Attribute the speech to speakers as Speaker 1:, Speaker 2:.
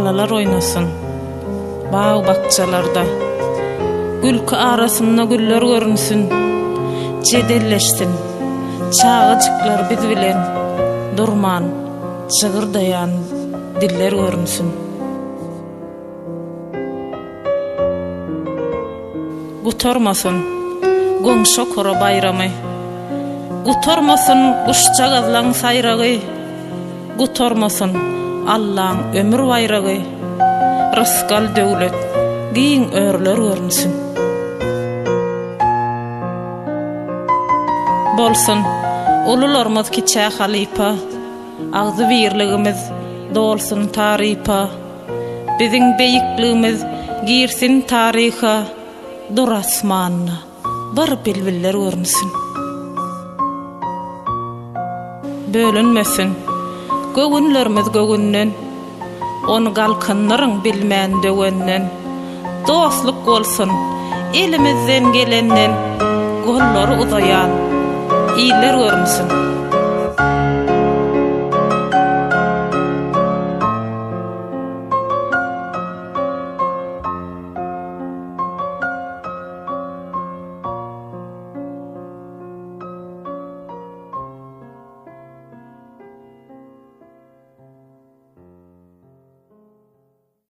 Speaker 1: Balalar oýnasyn bag-bakjalarda, Gülki arasynda güller görünsin, Jedelleşsin çagajyklar biz bilen, Durman jygyrdaýan diller görünsin. Gutarmasyn goňşa kora baýramy. Gutarmasyn guşjagazlaň saýragy. Gutarmasyn Allaň ömür baýragy. Rysgal döwlet, giň örüler görünsin. Bolsun ulularymyz kiçä halypa. Agzybirligimiz dolsun tarypa. Biziň beýikligimiz girsin taryha, Dur asmanda bir bilbiller görünsün. Bölünmesin göwünlerimiz göwünden, Ony galkyndyryň bilmän döwenden. Dostluk bolsun elimizden gelenden, Gollary uzaýan iller görünsün.